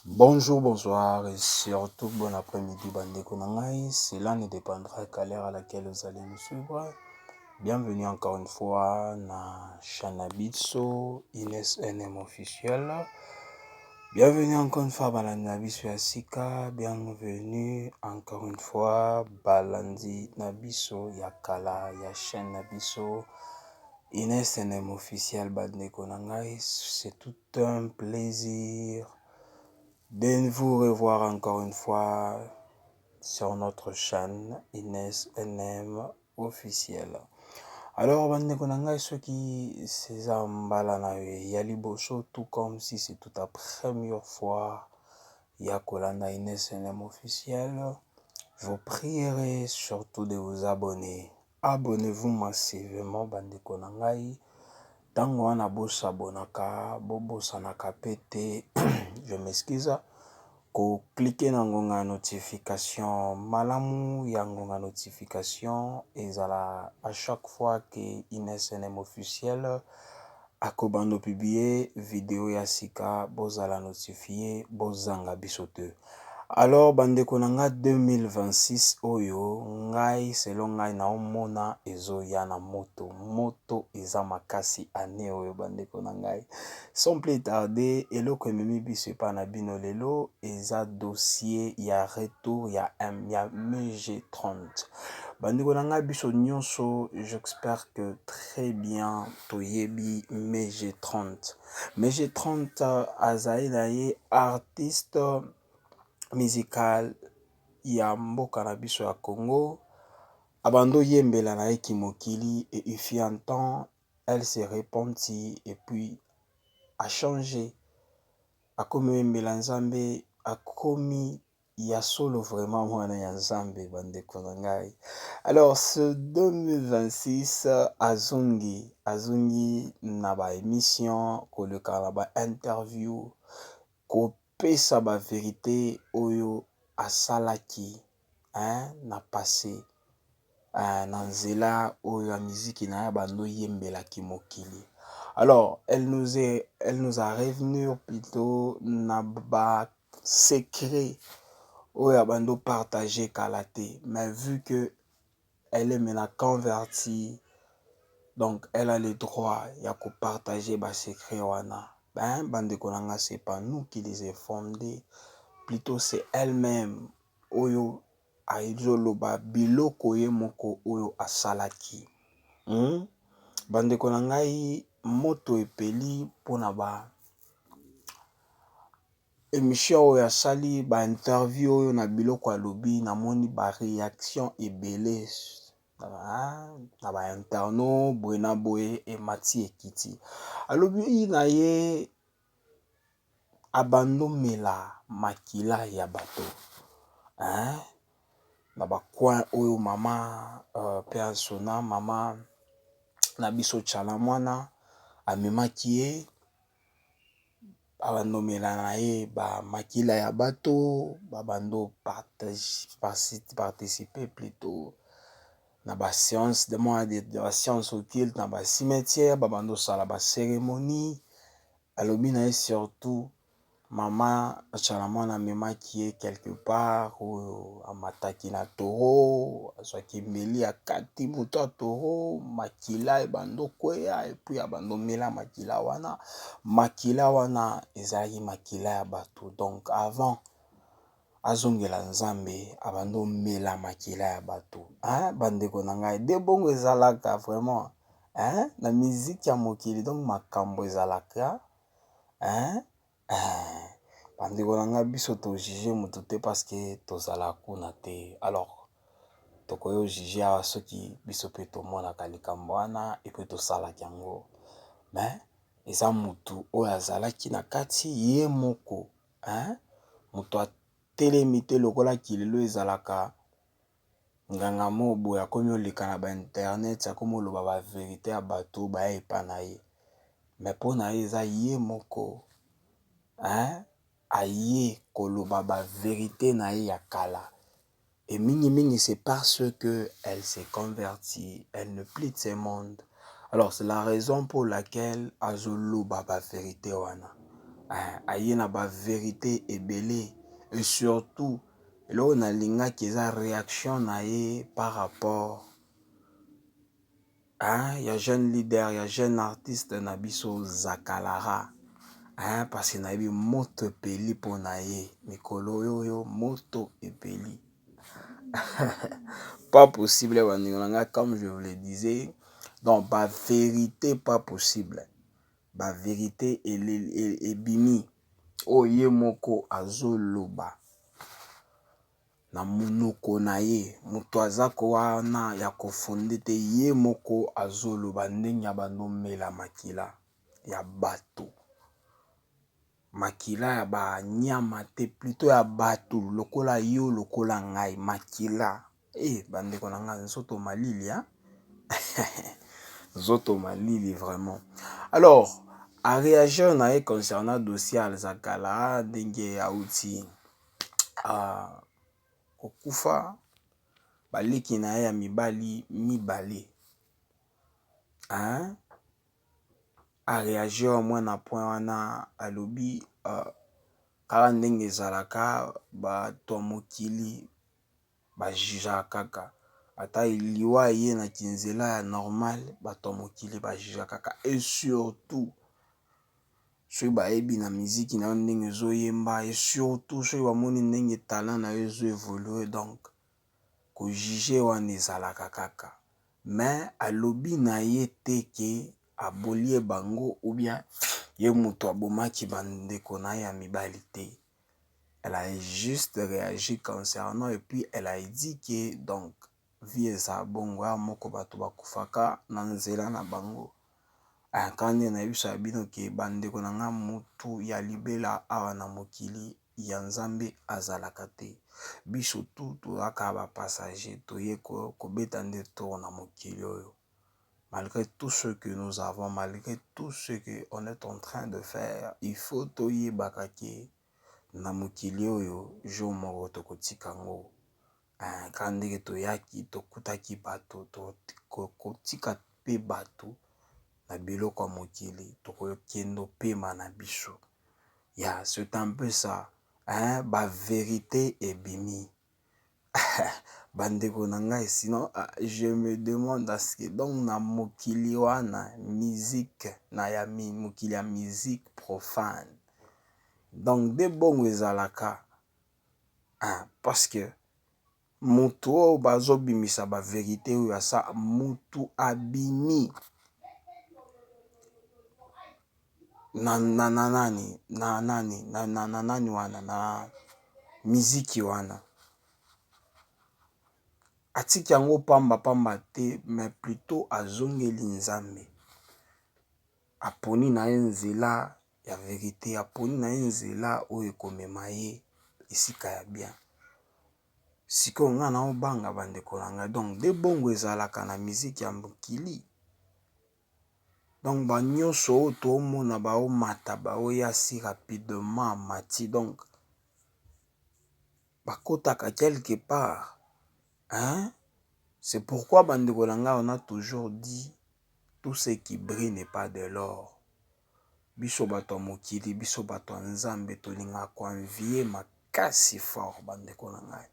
Bonjour, bonsoir et surtout bon après-midi, bandeko na ngai. Cela ne dépendra qu'à l'heure à laquelle vous allez nous suivre. Bienvenue encore une fois na chaîne na biso Ines NM officiel. Bienvenue encore une fois balandi na biso ya sika. Bienvenue encore une fois balandi na biso ya kala ya chaîne na biso Ines NM officiel. Bandeko na ngai, c'est tout un plaisir de vous revoir encore une fois sur notre chaîne Ines NM officiel. Alors bandeko na ngai, soki eza mbala na yo ya liboso, tout comme si c'est toute la première fois ya kolanda Ines NM officiel, je vous prierai surtout de vous abonner. Abonnez-vous massivement, bandeko na ngai. Ntango wana bosabonaka, bobosanaka pe te, je m'excuse, kocliquer na ngonga ya notification. Malamu ya ngonga notification ezala à chaque fois que Ines NM officiel akobanda publier video ya sika, bozala notifié, bozanga biso te. Alors bandeko na nga, 2026 oyo, ngai, selon ngai, naomona ezoya na moto. Moto eza makasi ane oyo, bandeko na ngai. Sans plus tarder, eloko ememi biso epai na bino lelo eza dossier ya retour ya MG30. Bandeko na ngai, biso nyonso, j'espère que très bien toyebi MG30. MG30 azali na ye artiste musical ya mboka na biso ya Congo. Abandi oyembela na ye kimokili et il fut un temps, elle s'est repentie et puis a changé, akomi oyembela Nzambe, akomi ya solo vraiment mwana ya Nzambe, bandeko na ngai. Alors ce 2026, azongi, azongi na baémission, koleka na bainterview, kopesa bavérité oyo asalaki, hein, na passé, na nzela oyo ya miziki na ye bando oyembelaki mokili. Alors elle nous a revenu plutôt na basecret oyo abando partage kala te. Mais vu que elle est maintenant convertie, donc elle a le droit ya kopartage basecret wana. Ben, bandeko na nga, c'est pas nous qui les ai fondés, plutôt c'est elle-même oyo azoloba biloko ye moko oyo asalaki. Bandeko na ngai, moto epeli mpona ba émission oyo asali, bainterview oyo, na biloko alobi. Namoni baréaction ebele na bainterno, boye na boye, emati ekiti. Alobi na ye abandomela makila ya bato, hein? Na bacoin oyo mama pe asona mama na biso Tshala Mwana amemaki ye, abandomela na ye bamakila ya bato, babando participer plutôt na baséance de moi de bascience occulte na bacimetière, babando osala bacérémonie. Alobi na ye surtout mama Tshala Mwana amemaki ye quelque part oyo amataki na taureau, azwaki mbeli, akati moto ya taureau, makila ebanda okweya, et puis abanda omela makila wana. Makila wana ezalaki makila ya bato. Donc avant azongela Nzambe, abanda omela makila ya bato, hein? Bandeko na ngai, de bongo ezalaka vraiment, hein? Na miziki ya mokili, donc makambo ezalaka, hein? Eh, bandeko na ngai, biso tojuge moto te parce que tozala kuna te. Alors tokoki ojuge awa soki biso mpe tomonaka likambo wana epe tosalaki yango, mais eza motu oyo azalaki na kati ye moko, hein? Moto atelemi te lokola kilelo ezalaka nganga moko boye akomi oleka na bainternet, akomi oloba bavérité ya bato baya epa na ye. Mais mpo na ye eza ye moko, hein? Aye koloba bavérité na ye ya kala. Et mingi mingi, c'est parce que elle s'est convertie, elle ne plus de ce monde. Alors c'est la raison pour laquelle azoloba bavérité wana. Aye na ba verite ebele et surtout eloko nalingaki eza réaction na ye par rapport, hein, ya jeune leader, ya jeune artiste na biso Zakalara, hein, parce que nayebi moto epeli mpo na ye mikolo oyo, moto epeli pas possible, bandeko na ngai. Comme je vous le disais, donc ba vérité pas possible, ba vérité ebimi oyo ye moko azoloba na monoko na ye. Moto aza wana ya kofonde te, ye moko azoloba ndenge ya bandomela makila ya bato, makila ya banyama te, plutôt ya bato lokola yo, lokola ngai, makila. E bandeko na ngai, nzoto malili, hein? Nzoto malili vraiment. Alors aréagir na ye concernant dossier ya Zakala, ndenge auti kokufa baleki na ye ya mibali mibale, hein? Aréagir mwa na point wana, alobi kaka ndenge ezalaka, bato ya mokili bajugeaka kaka, ata liwa ye na kinzela ya normal, bato ya mokili bajugeaka kaka, et surtout soki bayebi na miziki na yo ndenge ezoyemba, et surtout soki bamoni ndenge talent na yo ezoévolue. Donc kojuger wana ezalaka kaka, mais alobi na ye te ke abolie bango ou bien ye moto abomaki bandeko na ye ya mibali te. Elle a juste réagi concernant et puis elle a dit que donc vie eza bongo ya moko, bato bakufaka na nzela na bango. Kaka nde nayebisaka bino ke bandeko na nga, motu ya libela awa na mokili ya Nzambe azalaka te. Biso tu tozalaka bapassager, toye kobeta nde tour na mokili oyo. Malgré tout ce que nous avons, malgré tout ce que on est en train de faire, il faut toyebaka ke na mokili oyo jour moko tokotika yango. Kaka ndenge toyaki, tokutaki bato, tokotika mpe bato na biloko ya mokili, tokokende opema na biso ya. C'est un peu ça, hein? Bavérité ebimi, bandeko na ngai. Sinon je me demande à ce que donc na mokili wana musique na ya mokili ya musique profane, donc nde bongo ezalaka, hein? Parce que motu oyo bazobimisa bavérité oyo asa motu abimi na nani na nani na nani wana na miziki wana, atiki yango pamba pamba te, mais plutôt azongeli Nzambe, aponi na ye nzela ya vérité, aponi na ye nzela oyo ekomema ye esika ya bien. Sikoyo ngai naobanga, bandeko na ngai, donc nde bongo ezalaka na miziki ya mokili. Donc banyonso oyo toomona baomata, baoya si rapidement mati, donc bakotaka quelque part, hein? C'est pourquoi, bandeko na ngai, on a toujours dit: tout ce qui brille n'est pas de l'or. Biso bato ya mokili, biso bato ya Nzambe, tolingaka koenvier makasi fort, bandeko na ngai.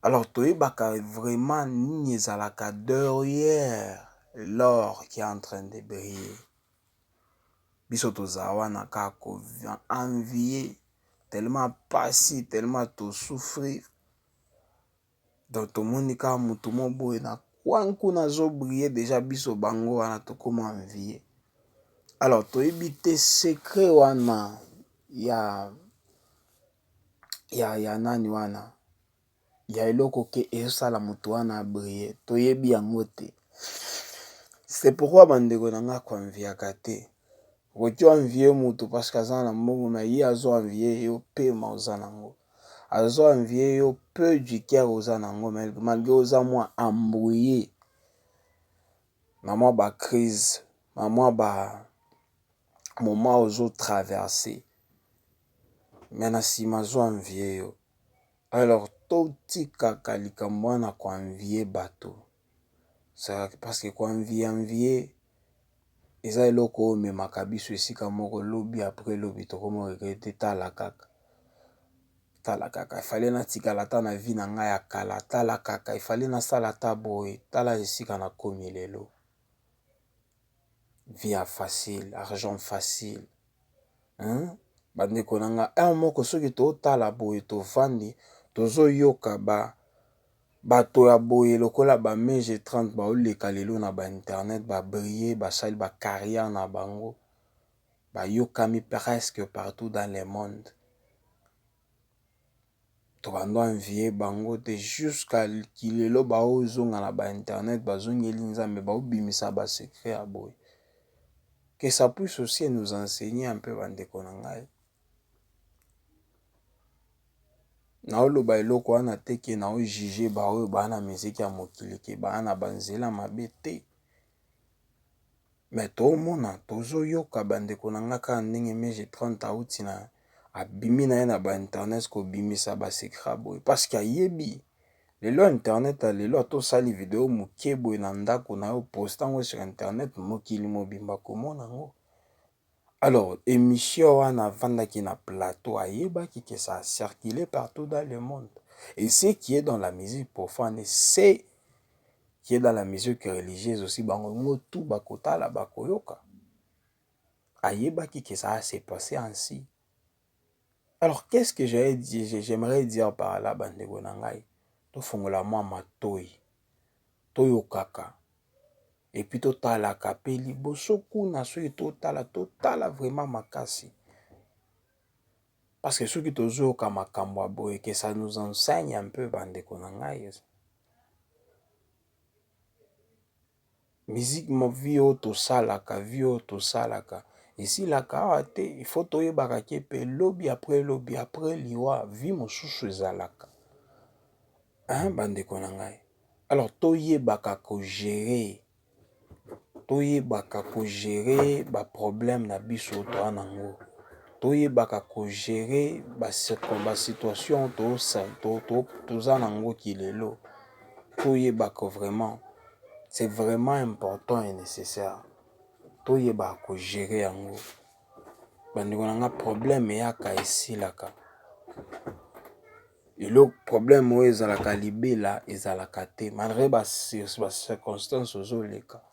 Alors toyebaka vraiment nini ezalaka derrière l'or qui est en train de briller. Biso tozala wana kaka koenvier, tellement pasi, tellement tosouffrir. Donc tomoni kaka motu mo boye na coin kuna azobriller déjà, biso bango wana tokóma envie. Alors toyebi te secret wana ya nani wana ya eloko ke ezosala moto wana abriller, toyebi yango te. C'est pourquoi, bandeko na nga, koenviaka te. Okoki envier moto parce que aza na mbongo na ye, azo envier yo pema oza nango, azo envier yo peu du cœur oza nango, malgré oza mwa embrouillé na mwa bacrise, na mwa ba moment ozotraverse, mais na nsima azo envier yo. Alors totikaka likambo wana koenvier bato, parce que koenvier envier Eza eloko oyo ememaka biso esika moko lobi après lobi tokomi regretter. Tala kaka, tala kaka, efale natikala ata na vie na ngai ya kala. Tala kaka, efale nasala ata boye. Tala esika nakomi lelo. Vie ya facile, argent facile, hein? Bandeko na nga, heure moko soki totala boye, tovandi tozoyoka ba bato ya boye lokola ba Mege 30 baoleka lelo na ba internet, babriller, basali ba carrière na bango, bayokami presque partout dans le monde. Tobando envier bango te jusqu'à kilelo baozonga na ba internet, bazongeli Nzambe, baobimisa ba secret ya boye. Que ça puisse aussi nous enseigner un peu, bandeko na ngai. Naoloba eloko wana te ke naojuger baoyo baa na miziki ya mokili ke baa na banzela mabe te, me tomona, tozoyoka, bandeko na nga, kaka ndenge Mege 30 auti na abimi na ye na ba internet kobimisa ba secret boye, parce que ayebi lelo internet ya lelo, ata osali video moke boye na ndako na yo, poste yango sur internet, mokili mobimba komona yango. Alors émission wana avandaki na plateau, ayebaki que ça a circulé partout dans le monde. Et ce qui est dans la musique profane et ce qui est dans la musique religieuse aussi, bango ngo tout bakotala, bakoyoka. Ayebaki que ça s'est passé ainsi. Alors qu'est-ce que j'aimerais dire par là, bandeko na ngai? Tofongola mwa matoi, toyokaka et puis totalaka mpe liboso kuna. Soki totala, totala vraiment makasi, parce que soki tozoyoka makambo ya boye, que ça nous enseigne un peu, bandeko na ngai. Musique, vie oyo tosalaka, vie oyo tosalaka esilaka awa te. Il faut toyebaka ke mpe lobi, après lobi, après liwa, vie mosusu ezalaka, hein, bandeko na ngai. Alors toyebaka kogérer, toyebaka kogérer ba problème na biso toa nango, toyebaka kogérer ba situation toza nango kilelo. Toyebaka vraiment, c'est vraiment important et nécessaire, toyebaka kogérer yango, bandeko na nga. Problème eyaka, esilaka. Eloko problème oyo ezalaka libela ezalaka te. Malgré ba circonstance ozoleka,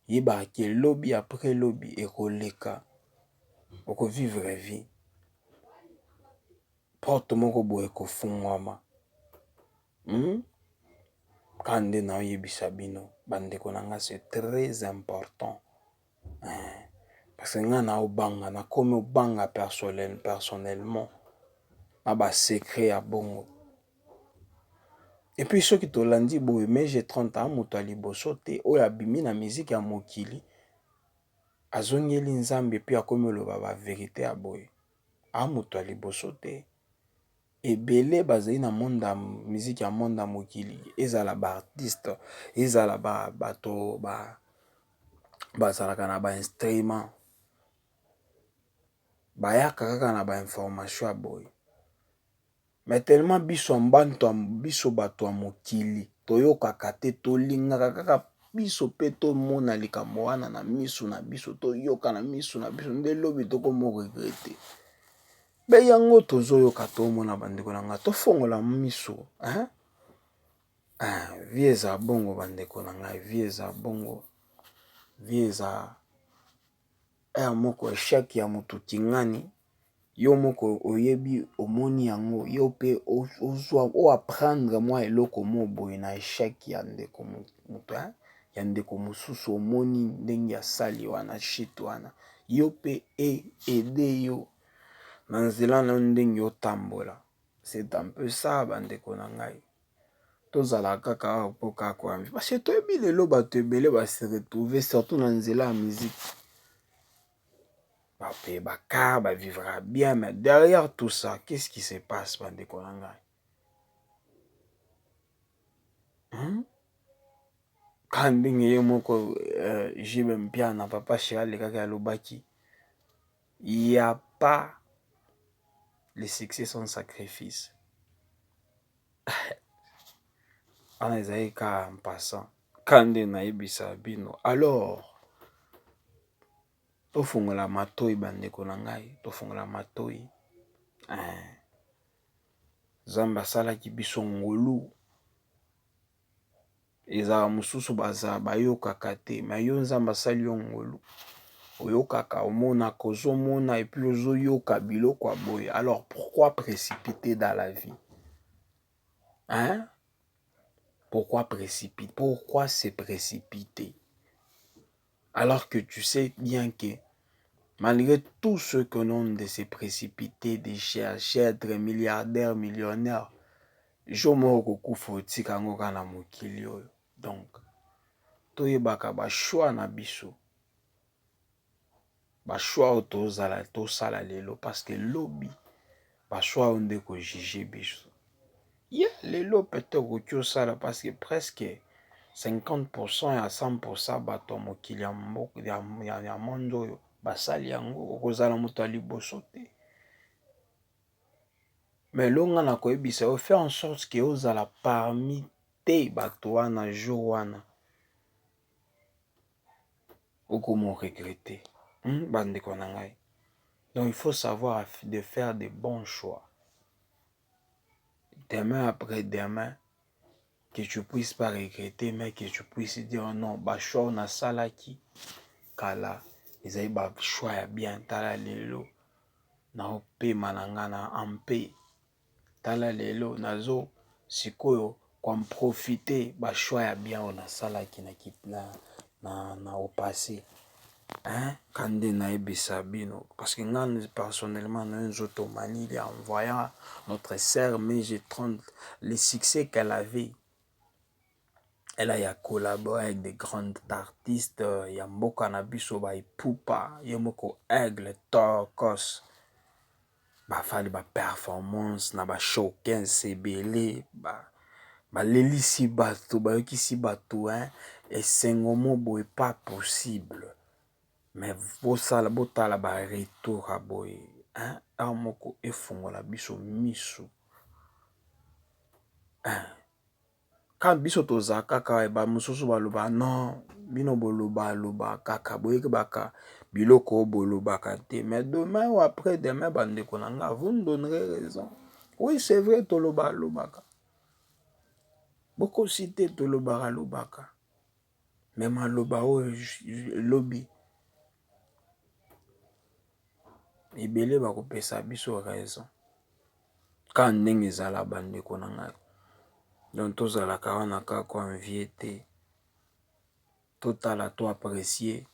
yebaka ke lobi, après lobi ekoleka, okovivre vie. Porte moko boye ekofungwama, Kaka nde naoyebisa bino, bandeko na nga, c'est très important, parce que nga naobanga, nakomi obanga personnellement na ba secret ya bongo. Et puis soki tolandi boye, Mege 30 a moto ya liboso te oyo abimi na miziki ya mokili, azongeli Nzambe mpe akomi oloba ba vérité ya boye. A moto ya liboso te. Ebele bazali na monde ya miziki, ya monde ya mokili, ezala ba artiste, ezala bato bazalaka na ba instrument, bayaka kaka na ba information ya boye. Mais tellement biso bantu, biso bato ya mokili toyokaka te, tolingaka kaka biso mpe tomona likambo wana na miso na biso, toyoka na miso na biso, nde lobi tokomo regretter. Mpe yango tozoyoka, tomona, bandeko na nga, tofongola miso, hein? Ah, vie eza bongo, bandeko na ngai, vie eza bongo. Vie eza heure moko échec ya motu kingani, yo moko oyebi, omoni yango, yo mpe ozwa oapprendre mwa eloko mo boye na échec ya ndeko moto, ya ndeko mosusu. Omoni ndenge asali wana, shit wana, yo mpe e aider yo na nzela na yo ndenge otambola. C'est un peu ça, bandeko na ngai. Tozala kaka awa mpo kaka koyambi, parce que toyebi lelo bato ebele base retrouve surtout na nzela ya musique, bapaye ba car, bavivra bien. Mais derrière tout ça, qu'est-ce qui se passe, bandeko na ngai, hein? Kaka ndenge ye moko JB Mpiana, papa chéri, alekaki alobaki: "Y a pas le succès sans sacrifice." Wana ezali kaka en passant, ka nde nayebisa bino. Alors Tofungola matoi bandeko na ngai, tofungola matoi. Eh. Nzambe asalaki biso ngolu. Ezala mosusu baza bayokaka te, mais yo Nzambe asali yo ngolu. Oyokaka, omonaka, ozomona et puis ozoyoka biloko ya boye. Alors pourquoi précipiter dans la vie? Hein? Pourquoi précipiter? Pourquoi se précipiter? Alors que tu sais bien que malgré tout ce que l'on de se précipiter, de chercher être milliardaire, millionnaire, jour moko okokufa otika yango kaka na mokili oyo. Donc toyebaka ba choix na biso, ba choix oyo tozala tosala lelo, parce que lobi ba choix oyo nde kojuge biso. Ye lelo peut-être okoki osala parce que presque 50% ya 100% bato ya mokili ya, ya, ya, ya monde oyo basali yango, okozala moto ya liboso te. Mais longa na koyebisa yo, faire en sorte que ozala parmi te bato wana jour wana okomo regretter. Bandeko na ngai, donc il faut savoir de faire de bons choix demain, après demain, que tu puisses pas regretter, mais que tu puisses dire non, ba choix nasalaki kala ezali ba choix ya bien. Tala lelo naopema na nga na en paix. Tala lelo nazo sikoyo koprofite ba choix ya bien oyo nasalaki na au passé, hein? Ka nde nayebisa bino, parce que nga personnellement na nzoto malili en voyant notre sœur MJ30, le succès qu'elle avait. Elle a collaboré avec des grands artistes ya mboka na biso, baipupa ye moko Aigle Tokos, bafali baperformance na bashowcase ebele, balelisi bato, bayokisi bato, hein, esengo mo boye pas possible. Mais bosala, botala baretour ya boye, hein, heure moko efungola biso miso, hein. Ka biso toza kaka, bamosusu baloba non, bino bolobaloba kaka, boyebaka biloko oyo bolobaka te. Mais demain ou après demain, bandeko na nga, vous me donnerez raison. Oui, c'est vrai, tolobalobaka, bokosi te, tolobaka lobaka, mais maloba oyo lobi ebele bakopesa biso raison ka ndenge ezala. Bandeko na ngai, donc tozalaka wana kaka koenvier te, totala, to apprécier,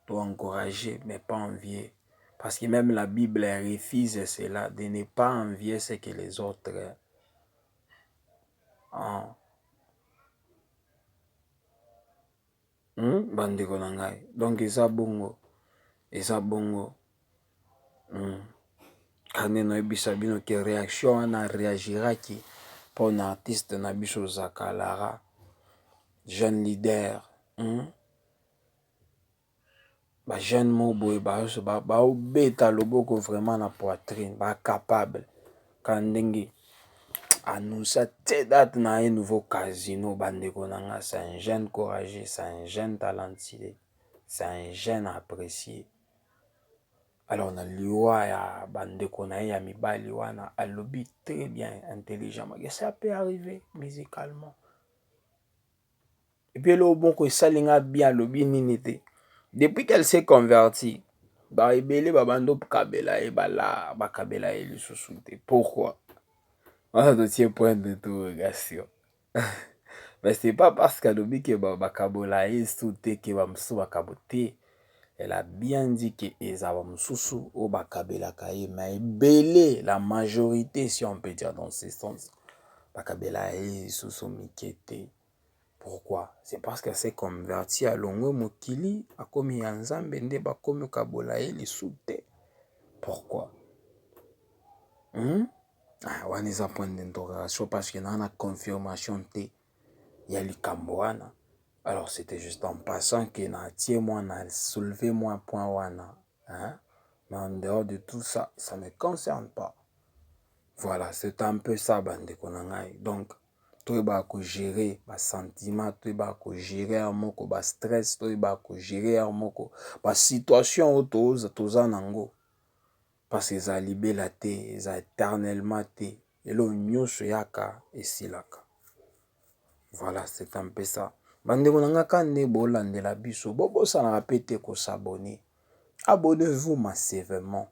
to encourager, mais pas envier, parce que même la Bible refuse cela, de ne pas envier ce que les autres ont. Bandeko na ngai, donc eza bongo, eza bongo. Kande nayebisa bino ke réaction wana réagiraki mpona artiste na biso Zakalara, jeune leader, Bajeune mo boye baobeta loboko vraiment na poitrine, bacapable ka ndenge annonce te date na ye nouveau casino. Bandeko na nga, c'est un jeune courageux, c'est un jeune talentueux, c'est un jeune apprécié. Alors na liwa ya bandeko na ye ya mibali wana, alobi très bien, intelligemment, que ça peut arriver musicalement. Et puis eloko moko esali nga bien, alobi nini te, depuis qu'elle s'est convertie, baebele babandi okabela ye, bala bakabela ye lisusu te. Pourquoi? Wana totie point d'interrogation. Mais c'est pas parce qu'alobi ke bakabola ye su te ke bamosusu bakabo te. Elle a bien dit ke eza bamosusu oyo bakabelaka ye, mais ebele, la majorité si on peut dire dans ce sens, bakabela ye lisusu mike te. Pourquoi? C'est parce qu'elle s'est convertie, alongwe mokili, akomi ya Nzambe, nde bakomi okabola ye lisusu te. Pourquoi, Ah, wana eza point d'interrogation, parce que naa na confirmation te ya likambo wana. Alors c'était juste en passant que na tie moi na soulevé moi point wana, hein? Mais en dehors de tout ça, ça me concerne pas. Voilà, c'est un peu ça, bandeko na ngai. Donc Toyebaka kogérer basentiment, toyebaka kogérer ya moko bastress, toyebaka kogérer ya moko basituation oyo toza nango, parce eza libela te, eza éternellement te. Eloko nyonso eyaka, esilaka. Voilà, c'est un peu ça, bandeko na nga. Ka nde bolandela biso, bobosanaka mpe te kos'abonner. Abonnez-vous massivement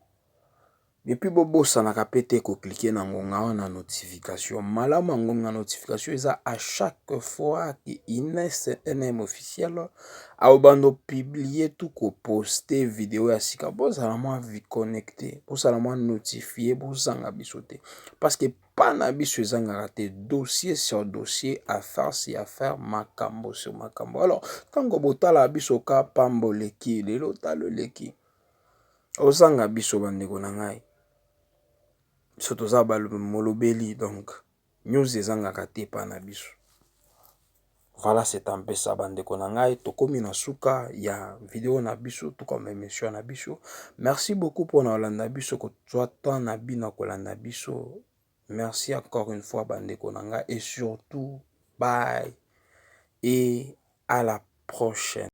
et puis bobosanaka mpe te kocliquer na ngonga wana notification. Malamu ya ngonga notification eza à chaque fois ke Ines NM officiel akobanda kopublier to koposter video ya sika, bozala mwa connecté, bozala mwa notifié, bozanga biso te, parce que pa na biso ezangaka te, dossier sur dossier, affaire sur affaire, makambo sur makambo. Alors ntango botala biso ka pamba, oleki lelo, otala oleki, ozanga biso. Bandeko na ngai, biso toza molobeli, donc news ezangaka te epa na biso. Voilà, c'est un peu ça, bandeko na ngai. Tokomi na suka ya video na biso to comme émission na biso. Merci beaucoup mpona kolanda biso, kozwa temps na bino kolanda biso. Merci encore une fois, bandeko na ngai, et surtout bye et à la prochaine.